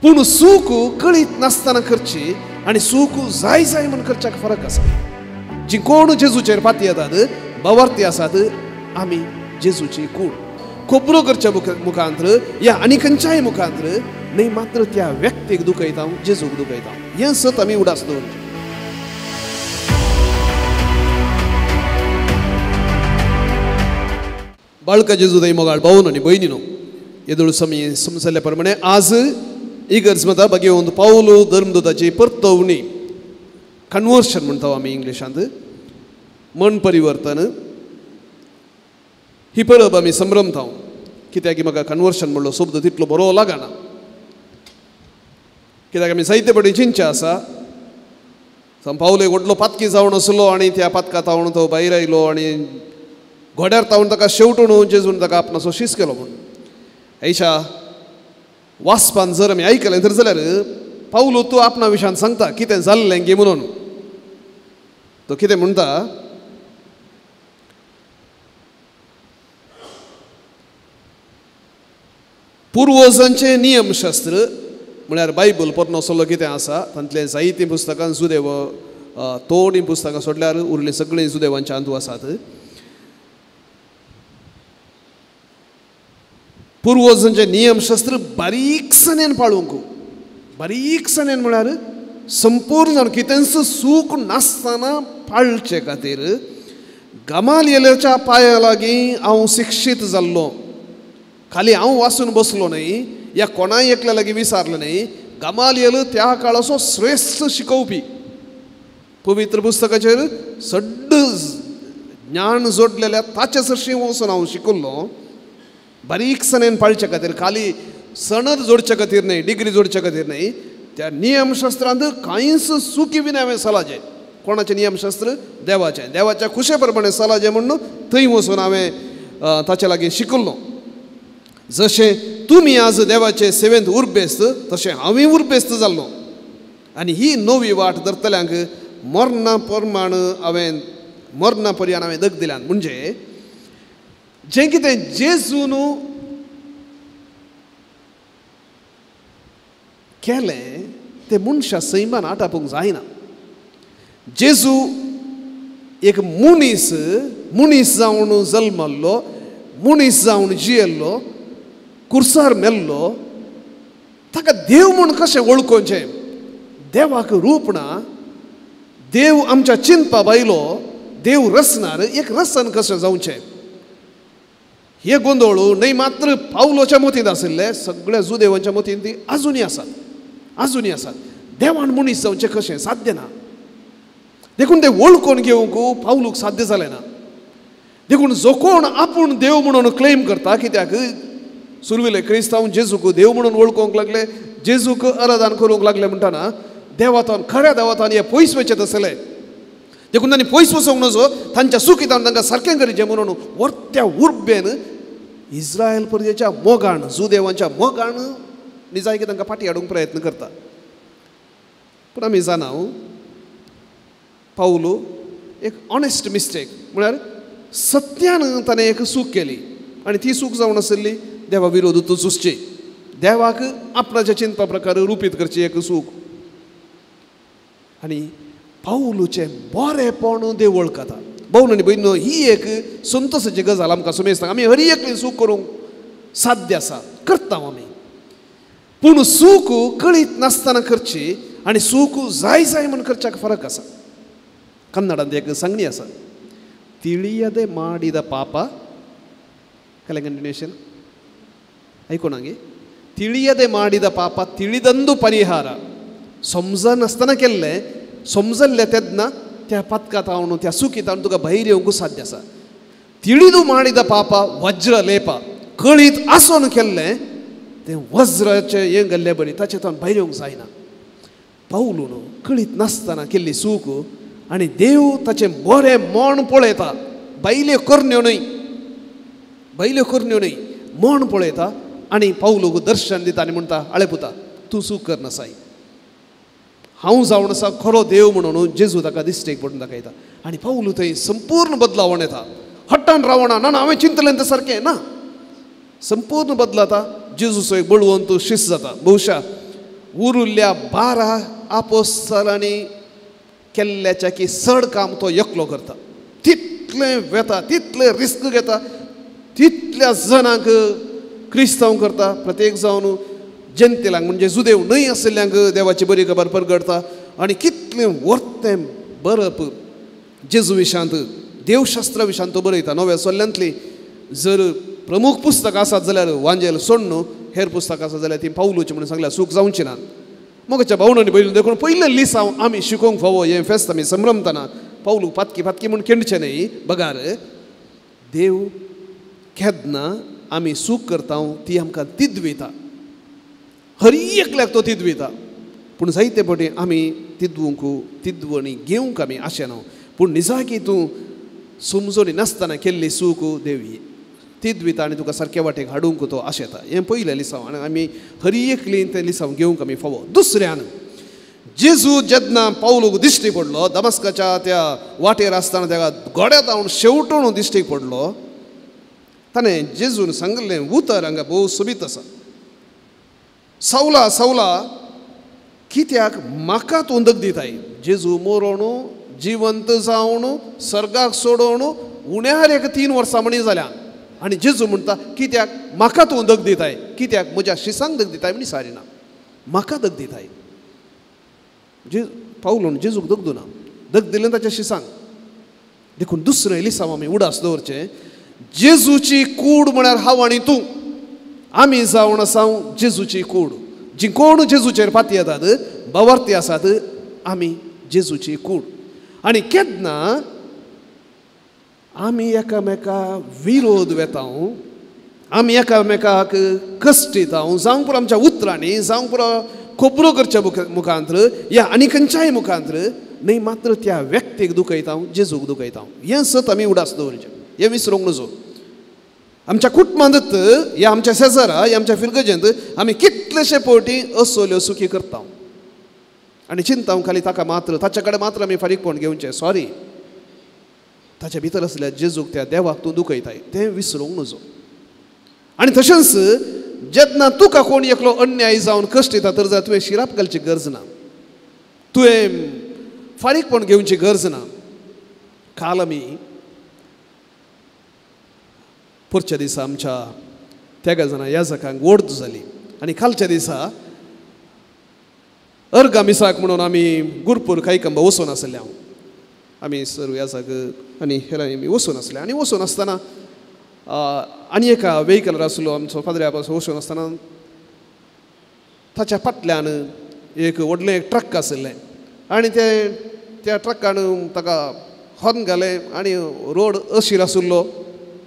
पूण चूक कळीत नासतना करची आनी चूक जाय जाय म्हूण करच्याक फरक आसा. जी कोण जेजूचेर पाती येतात बावार्थी आसात आमी जेजूची कूड खबरो करच्या मुखांत्र या आनी खंयच्याय मुखांत्र न्हय मात्र त्या व्यक्तीक दुखयता, जेजूक दुखयता. हें सत आमी उडास दवरचें. बाळका जेजू दय मोगाळ भावन आनी भयणीनो, येदोळ आमी समजल्ल्या प्रमाणे आज इगर्ज मता भगवंत पावलो धर्मदूताची परतवणी, कन्वर्शन म्हणटा आमी इंग्लिशांत, मन परिवर्तन ही परब आमी संभ्रमता. कित्याक की म्हाका कन्वर्शन म्हणलो शब्द तितलो बरो लागना, कित्याक आमी जायते पटी चिंतचें आसा. पावलो एक व्हडलो पातकी जावन आसलो आनी त्या पातका तावन तो भायर आयलो आनी घोड्यार तावन ताका शेवटून जेजून ताका आपणाचो शीस केलो म्हूण. ऐशा वाचपान जर आमी आयकलें तर जाल्यार पावलो तूं आपणा विशयान सांगता कितें जाल्लें गे म्हणून. तो कितें म्हणटा, पुर्वजांचें नियमशास्त्र म्हळ्यार बायबल पोरणो सल्लो कितें आसा तांतलें जायतीं पुस्तकां जुदेव थोडीं पुस्तकां सोडल्यार उरलीं सगळीं जुदेवांच्या अंतू आसात. पुर्वजांचें नियमशास्त्र बारीकसाणेन पाळूंक, बारीकसाणेन म्हळ्यार संपूर्ण कितेंच चूक नासतना पाळचे खातीर गमालियलाच्या पांया लागीं हांव शिक्षीत जाल्लो. खाली हांव वाचून बसलो न्हय या कोणाय एकल्या लागीं विचारलें न्हय. गमालियल त्या काळाचो श्रेश्ठ शिकोवपी, पवित्र पुस्तकाचेर सड्ड ज्ञान जोडलेल्या ताचे सरशीं वचून हांव शिकल्लो. बारीकसाणेन पाळचे खातीर, खाली सनद जोडचे खातीर न्हय, डिग्री जोडचे खातीर न्हय, त्या नियमशास्त्रांत कांयच चुकी बी हांवें सलाजें. कोणाचें नियमशास्त्र? देवाचें. देवाच्या खुशे प्रमाणे सलाजें म्हणून थंय वचून हांवें ताचे लागीं शिकल्लो. जशें तुमी आज देवाचे सेवेंत उर्बेस्त तशें हांवूय उर्बेस्त जाल्लो. आनी ही नवी वाट धरतल्यांक मरणा प्रमाण हांवें मरणा पर्यान हांवें दग दिल्यान. म्हणजे जें कितें जेजून केलें तें मनशा सैमान आटापूंक जायना. जेजू एक मनीस, मनीस जावन जल्मल्लो, मनीस जावन जियेल्लो, कुर्सार मेल्लो. ताका देव म्हूण कशें वळखोवचें? देवाक रूप ना, देव आमच्या चिंतपा भायलो, देव रसणार एक रसन कशें जावचें? हे गोंदळ न्हय मात्र पावलोच्या मतींत आशिल्ले, सगळ्या जुदेवांच्या मतींत ती आजुनूय आसात, आजुनूय आसात. देवान मनीस जावचें कशें? साध्य ना. देखून ते वळखून घेवंक पावलूक साध्य जालें ना. देखून जो कोण आपूण देव म्हणून क्लेम करता, कित्याक सुरवेले क्रिस्तांव जेजूक देव म्हणून वळखूंक लागले, जेजूक आराधन करूंक लागले म्हणटना देवातान, खऱ्या देवातान हे पयस वचत आसले. देखून तांणी पयस वचोंक नजो, तांच्या सुखितान तांकां सारकें करीचें म्हणून वर्त्या उर्बेन इस्रायल प्रजेच्या मोगान, जुदेवांच्या मोगान निजायकी तांकां फाटीं हाडूंक प्रयत्न करता. पूण आमी जाणा पावलो एक ऑनेस्ट मिस्टेक म्हळ्यार सत्यान ताणें एक चूक केली आनी ती चूक जावन आशिल्ली देवा विरोध झुजची, देवाक आपणाच्या चिंतपा प्रकार रुपीत करची एक चूक. आनी पावलूचें बरेंपण देव वळखता. भोवन आनी भयणीनो, ही एक संतोसाची गजाल आमकां सुमेजता. आमी हर एकली चूक करूंक साध्य आसा, करता आमी. पूण चूक कळीत नासतना करची आनी चूक जाय जाय म्हूण करच्याक फरक आसा. कन्नडांत एक सांगणी आसा, ತಿಳಿಯದೆ ಮಾಡಿದ ಪಾಪ, ಕಲೆ ಕಂಟಿನ್ಯೂಷನ್ ಐಕೋಣಂಗೆ, ತಿಳಿಯದೆ ಮಾಡಿದ ಪಾಪ ತಿಳಿದಂದು ಪರಿಹಾರ. समजनासतना केल्लें, समजल्लें तेन्ना त्या पातका तावन त्या सुकी तावन तुका भायर येवंक साध्य आसा. ತಿಳಿದು ಮಾಡಿದ ಪಾಪ वज्र लेप, कळीत आसून केल्लें तें वज्राचें हें गेल्लें बरी, ताचें तावन भायर येवंक जायना. पावलून कळीत नासतना केल्ली चूक आनी देव ताचें बरें मन पळयता, भायल्यो करण्यो न्हय, भायल्यो करण्यो न्हय, मन पळयता आनी पावलूक दर्शन दिता आनी म्हणटा, आळे पुता तूं चूक करनासाय, हांव जावन आसा खरो देव म्हणून जेजू ताका दिश्टेक पडून दाखयता. आनी पावलू थंय संपूर्ण बदलावण येता. हट्टान रावणा ना, हांवें चिंतलें तें सारकें ना, संपूर्ण बदलाता. जेजूचो एक बळवंत शिस्त जाता. बहुशा उरुल्ल्या 12 आपोस्तलांनी केल्ल्याच्या की चड काम तो एकलो करता. तितलें वेता, तितलें रिस्क घेता, तितल्या जणांक क्रिस्तांव करता. प्रत्येक जावन जनतेलांक म्हणजे जुदेव न्हय आशिल्ल्यांक देवाची बरी खबर परगडता. आनी कितलें वर्तें बरप जेजू विशांत, देवशास्त्रा विशांत तो बरयता. नव्या सोल्ल्यांतली जर प्रमुख पुस्तकां आसात जाल्यार वांजेल सोडून हेर पुस्तकां आसात जाल्यार ती पावलूची म्हणून सांगल्यार चूक जावची ना. मोगाच्या भावणांनी पयलीं देखून पयलें लिसांव आमी शिकोवंक फावो हें फेस्त आमी संभ्रमतना पावलू पातकी पातकी म्हूण केंडचें न्हय. बगार देव केन्ना आमी चूक करता ती आमकां तिदविता, हर एकल्याक तो तिदविता. पूण जायते फावटी आमी तिदवूंक तिदवणी घेवंक आमी आशेना. पूण निजाकी तूं समजणी नासतना केल्ली चूक देव तिदविता आनी तुका सारक्या वाटेक हाडूंक तो आशेता. हें पयलें लिसांव आनी आमी हर एकली तें लिसांव घेवंक आमी फावो. दुसऱ्यान जेजू जेन्ना पावलूक दिश्टी पडलो दमस्काच्या त्या वाटेर आसतना ताका गोड्या धांवन शेवटून दिश्टी पडलो. ताणें जेजून सांगिल्लें उतर हांगा भोव सोबीत आसा. सावला सावला कित्याक म्हाका तूं दग दिताय. जेजू मोरोण जिवंत जावन सर्गाक सोडोवन उण्यार एक 3 वर्सां म्हणी जाल्या आनी जेजू म्हणटा कित्याक म्हाका तूं दग दिताय, कित्याक म्हज्या शिसांक दग दिताय म्हणी सारिना, म्हाका दग दिताय. जे पावलोन जेजूक दगदू ना, दग दिलें ताच्या शिसांक. देखून दुसरें लिसांव आमी उडास दवरचें, जेजूची कूड म्हळ्यार हांव आनी तूं. आमी जावन आसा जेजूची कूड. जी कोण जेजूचेर फाती येतात बावार्थी आसात आमी जेजूची कूड. आनी केन्ना आमी एकामेका विरोध वेता, आमी एकामेकाक कश्टिता, जावं पुरो आमच्या उतरांनी, जावं पुरो खबरो करच्या मुखांत्र या आनी खंयच्याय मुखांत्र न्हय, मात्र त्या व्यक्तीक दुखयता, जेजूक दुखयता. हें सत आमी उडास दवरचें, हें विसरूंक नजो. आमच्या कुटुंबांत या आमच्या शेजारा या आमच्या फिरगजेंत आमी कितलेशे फावटी असोल्यो सुखी करता आनी चिंता खाली ताका मात्र ताच्या कडेन मात्र आमी फारीकपण घेवचें. सॉरी, ताच्या भितर आसल्या जेजूक त्या देवाक तूं दुखयताय तें विसरूंक नजो. आनी तशेंच जेन्ना तुका कोण एकलो अन्याय जावन कश्ट येता तर जाल्यार तुवें शिराप घालची गरज ना, तुवें फारीकपण घेवची गरज ना. काल आमी पुरच्या दिसा आमच्या तेगा जाणां याजकांक वोड जाली आनी कालच्या दिसा अर्गा मिसाक म्हणून आमी गुरपूर कायकंबा वचून आसले. हांव आमी सर्व याजक आनी हेरांनी आमी वचून आसले आनी वचून आसतना आनी एका वेहिकलार आसलो आमचो फादर पासून वचून आसतना ताच्या फाटल्यान एक व्हडलें एक ट्रक आशिल्लें आनी तें त्या ट्रकान ताका हॉर्न घालें आनी रोड अशीर आशिल्लो.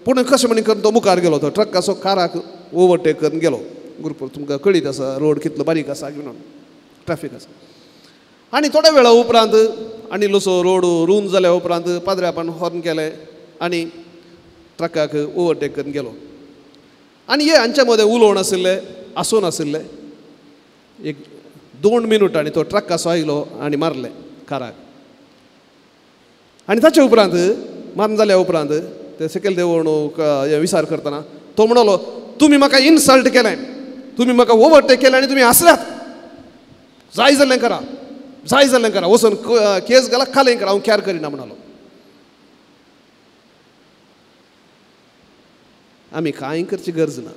पूण कशें म्हणी करून तो मुखार गेलो, तो ट्रकाचो काराक ओवरटेक करून गेलो. गुरपूर तुमकां कळीत आसा रोड कितलो बारीक आसा म्हणून ट्राफीक आसा. आनी थोड्या वेळा उपरांत आनी इल्लोसो रोड रूंद जाल्या उपरांत पाद्र्यापान हॉर्न केलें आनी ट्रकाक ओवरटेक करून गेलो. आनी हे हांच्या मदें उलोवन आशिल्लें आसून आशिल्लें एक 2 मिनटांनी तो ट्रकाचो आयलो आनी मारलें काराक. आनी ताच्या उपरांत मारून जाल्या उपरांत ते सकयल देंवोवन विचार करतना तो म्हणलो, तुमी म्हाका इन्सल्ट केलें, तुमी म्हाका ओवरटेक केलें आनी तुमी हांसल्यात, जाय जाल्लें करा, जाय जाल्लें करा, वचून केस घाला खालें करा, हांव कॅर करिना म्हणालो. आमी कांय करची गरज ना,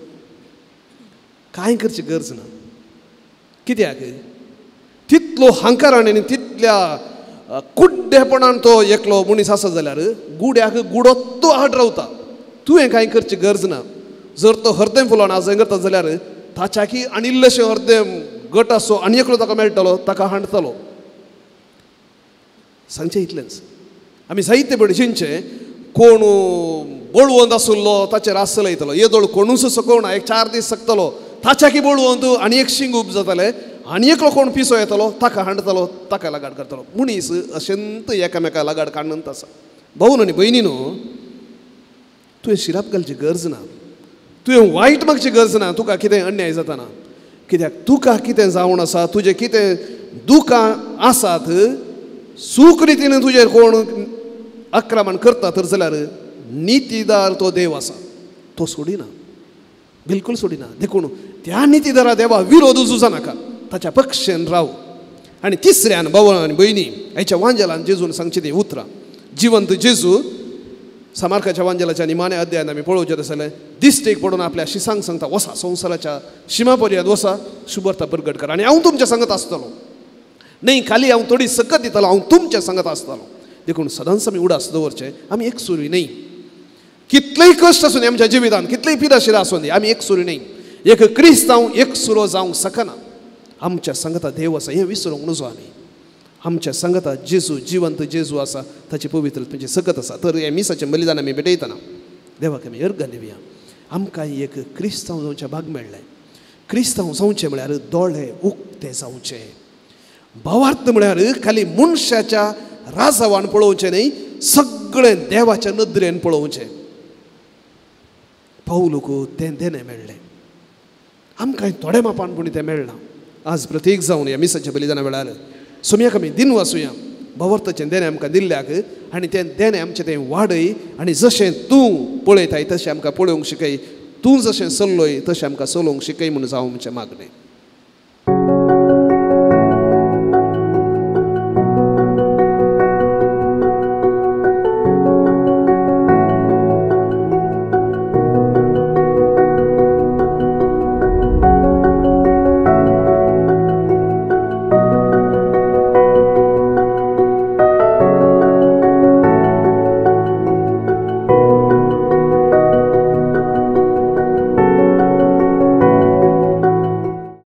कांय करची गरज ना. कित्याक तितलो हांकारान आनी तितल्या कुड्डेपणान तो एकलो मनीस आसा जाल्यार गुड्याक गुडो तो आड रावता. तुवें कांय करची गरज ना. जर तो हरदें फुलोवन आज करता जाल्यार ताच्याकी आनी इल्लेशें हरदें गट आसो आनी एकलो ताका मेळटलो, ताका हांडतलो. सांगचें इतलेंच. आमी जायते भडशींचे कोण बळवंत आशिल्लो ताचेर आस चलयतलो, येदोळ कोणूच सकोवना, एक 4 दीस सकतलो, ताच्याकी बळवंत आनी एक शिंग उब जातालें आनी एकलो कोण पिसो येतलो ताका हांडतलो, ताका लगाड करतलो. मनीस अशेंत एकामेका लगाड काडून आसा. भाऊन आनी भयणीनो, तुवें शिराप घालची गरज ना, तुवें वायट मागची गरज ना. तुका कितें अन्याय जाताना, कित्याक तुका कितें जावन आसा, तुजें कितें दुकां आसात, सूख रितीन तुजेर कोण आक्रमण करता तर जाल्यार नितीदार तो देव आसा, तो सोडिना, बिलकूल सोडिना. देखून त्या नितीदारा देवा विरोध झुजा नाका. ताच्या पक्षेन राव. आनी तिसऱ्यान भाव आनी भयणी हाच्या वांजेलान जेजून सांगची ती उतरां जिवंत जेजू सामार्काच्या वांजेलाच्या निमाण्या अध्यायान आमी पळोवचें तशें दिश्टीक पडून आपल्या शिसांक सांगता वसा संवसाराच्या शिमा पर्यंत वसा शुभर्ता परगट कर आनी हांव तुमच्या सांगत आसतलो न्हय खाली हांव थोडी सकत दितलो हांव तुमच्या सांगत आसतलो. देखून सदांच आमी उडास दवरचें आमी एकसुरी न्हय. कितलेय कश्ट आसूं दी आमच्या जिवितान कितलेय पिराशिरा आसूं दी आमी एकसुरी न्हय. एक क्रिस्तांव एकसुरो जावंक शकना. आमच्या सांगता देव आसा हें विसरूंक नजो आमी. आमच्या सांगता जेजू जिवंत जेजू आसा ताची पवित्र तुमची सकत आसा. तर हें मिसाचें बलिदान आमी भेटयतना देवाक आमी अर्घ दिवया. आमकां एक क्रिस्तांव जावचें भाग मेळ्ळें. क्रिस्तांव जावचें म्हळ्यार दोळे उक्ते जावचे. भावार्थ म्हळ्यार खाली मनशाच्या राजावान पळोवचें न्हय सगळें देवाच्या नदरेन पळोवचें. पावलूक तें देणें मेळ्ळें आमकां थोडे मापान पूण तें मेळना. आज प्रत्येक जावन ह्या मिसाच्या बलिदाना वेळार सोमयाक आमी दिन वाचुया भावार्थाचें देणें आमकां दिल्ल्याक आनी तें देणें आमचें तें वाडय आनी जशें तूं पळयताय तशें आमकां पळोवंक शिकय तूं जशें चल्लोय तशें आमकां चलोवंक शिकय म्हूण जावं आमचें मागणें.